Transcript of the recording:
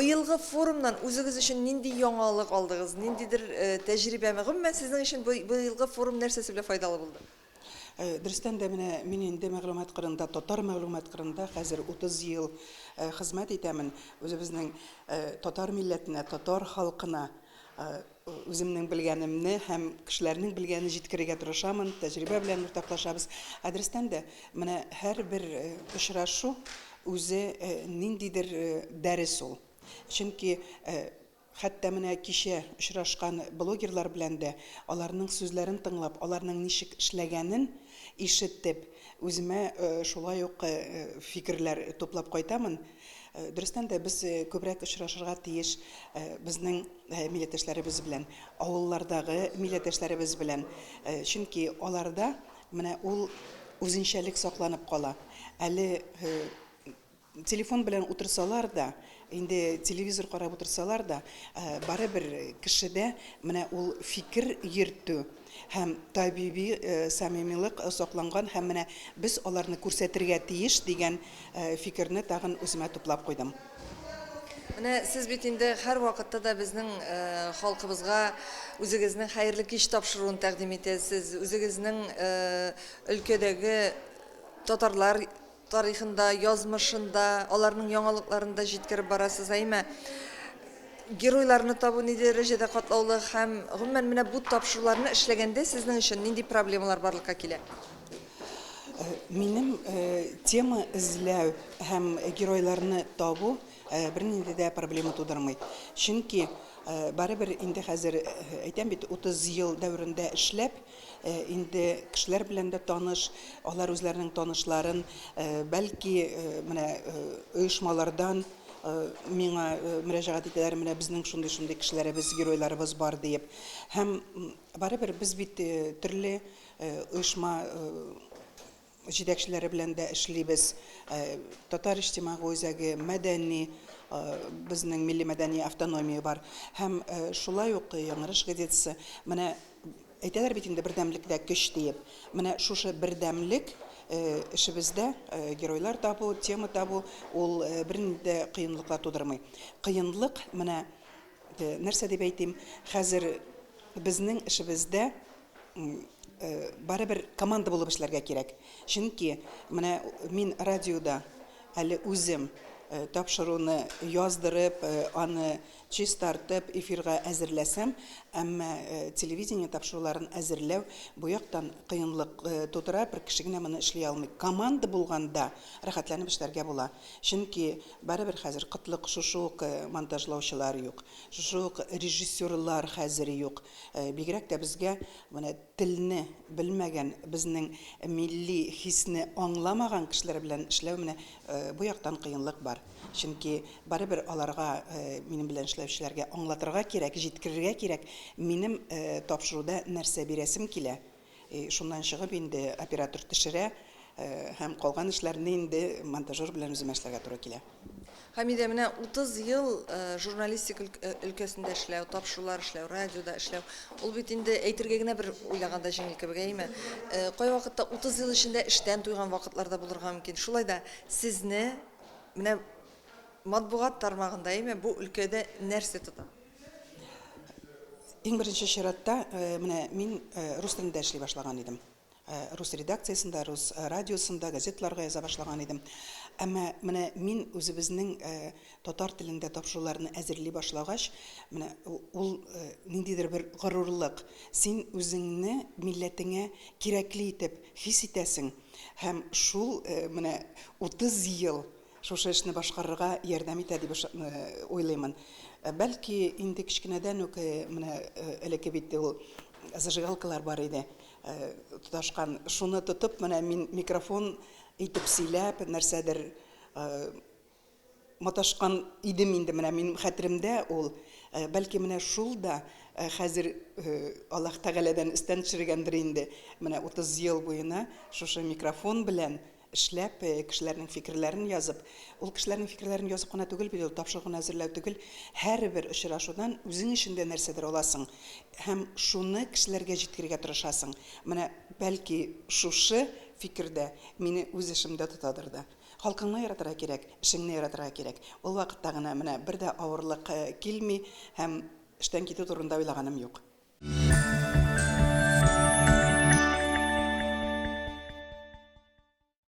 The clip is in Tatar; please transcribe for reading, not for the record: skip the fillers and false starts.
Быелгы форумнан үзегез өчен нинди яңалык алдыгыз, ниндидер тәҗрибәме? Гомумән, сезнең өчен быелгы форум нәрсәсе белән файдалы булды? Дөрестән дә, менә мин инде мәгълүмат кырында, татар мәгълүмат кырында хәзер 30 ел хезмәт итәмен. Үзебезнең татар милләтенә, татар халкына үземнең белгәнемне һәм кешеләрнең белгәнен җиткерергә тырышамын, тәҗрибә белән уртаклашабыз. Ә дөрестән дә, менә һәрбер очрашу үзе ниндидер дәрес ул. Чөнки хәтта менә кичә очрашкан блогерлар белән дә аларның сүзләрен тыңлап, аларның ничек эшләгәнен ишетеп, үземә шулай ук фикерләр туплап кайтамын. Дөрестән дә, без күбрәк очрашырга тиеш безнең милләттәшләребез белән, авыллардагы милләттәшләребез белән. Чөнки аларда менә ул үзенчәлек сакланып кала. Әле телефон белән утырсалар да, инде телевизор карап утырсалар да, барыбер кешедә менә ул фикер йөртү һәм табиби самимилык сакланган һәм менә без аларны күрсәтергә тиеш дигән фикерне тагын үземә туплап куйдым. Менә сез бит инде һәрвакытта да безнең халкыбызга үзегезнең Хәерле кич тапшыруын тәкъдим итәсез, үзегезнең өлкәдәге татарлар тарихын да, язмышын да, аларның яңалыкларын да җиткереп барасыз. Әйме, геройларны табу ни дәрәҗәдә катлаулы һәм, гомумән, менә бу тапшыруларны эшләгәндә сезнең өчен нинди проблемалар барлыкка килә? Минем тема эзләү һәм геройларны табу бернинди дә проблема тудырмый. Чөнки барыбер инде хәзер, әйтәм бит, 30 ел дәверендә эшләп, Инде кешеләр белән дә таныш, алар үзләренең танышларын, бәлки, менә оешмалардан миңа мөрәҗәгать итәләр, менә безнең шундый-шундый кешеләребез, геройларыбыз бар диеп. Һәм барыбер без бит төрле оешма җитәкчеләре белән дә эшлибез. Татар иҗтимагый үзәге, мәдәни, безнең милли-мәдәни автономия бар. Һәм шулай ук Яңарыш газетасы. Менә әйтәләр бит инде бердәмлектә көч диеп. Менә шушы бердәмлек эшебездә геройлар табу, тема табу, ул бернинди дә кыенлыклар тудырмый. Кыенлык менә нәрсә дип әйтим, хәзер безнең эшебездә барыбер команда булып эшләргә кирәк. Чөнки менә мин радиода әле үзем тапшыруны яздырып, аны чистартып, эфирга әзерләсәм, әмма телевидение тапшыруларын әзерләү бу яктан кыенлык тудыра, бер кеше генә моны эшли алмый. Команда булганда рәхәтләнеп эшләргә була. Чөнки барыбер хәзер кытлык, шушы ук монтажлаучылар юк, шушы ук режиссерлар хәзер юк. Бигрәк тә безгә менә телне белмәгән, безнең милли хисне аңламаган кешеләр белән эшләү менә бу яктан кыенлык бар. Чөнки барыбер аларга, минем белән эшләүчеләргә аңлатырга кирәк, җиткерергә кирәк, минем тапшыруда нәрсә бирәсем килә. Шуннан чыгып инде оператор төшерә һәм калган эшләрне инде монтажер белән үземә эшләргә туры килә. Хәмидә, менә 30 ел журналистика өлкәсендә эшләү, тапшырулар эшләү, радиода эшләү, ул бит инде әйтергә генә бер уйлаганда җиңел кебек, әйеме? Кайвакытта 30 ел эчендә эштән туйган вакытлар да булырга мөмкин. Шулай да сезне менә матбугат тармагында, әйеме, бу өлкәдә нәрсә тота? Иң беренче чиратта, менә мин рус телендә эшли башлаган идем. Рус редакциясендә, рус радиосында, газеталарга яза башлаган идем. Әмма менә мин үзебезнең татар телендә тапшыруларны әзерли башлагач, менә ул ниндидер бер горурлык. Син үзеңне милләтеңә кирәкле итеп хис итәсең һәм шул менә 30 ел шушы эшне башкарырга ярдәм итә дип уйлыймын. Бәлки инде кечкенәдән үк менә элекке бит ул зажигалкалар бар иде. Тоташкан. Шуны тотып, менә мин микрофон итеп сөйләп, нәрсәдер маташкан идем инде, менә минем хәтеремдә ул. Бәлки менә шул да хәзер Аллаһ Тәгаләдән өстән төшергәндер инде. Менә 30 ел буена шушы микрофон белән эшләп, кешеләрнең фикерләрен язып, ул кешеләрнең фикерләрен язып кына түгел бит ул, тапшыру гына әзерләү түгел, һәрбер очрашудан үзең өчен дә нәрсәдер аласың һәм шуны кешеләргә җиткерергә тырышасың. Менә, бәлки, шушы фикердә, мине үз эшемдә тотадыр да. Халкыңны яратырга кирәк, эшеңне яратырга кирәк. Ул вакытта гына менә бер дә авырлык килми һәм эштән китү турында уйлаганым юк.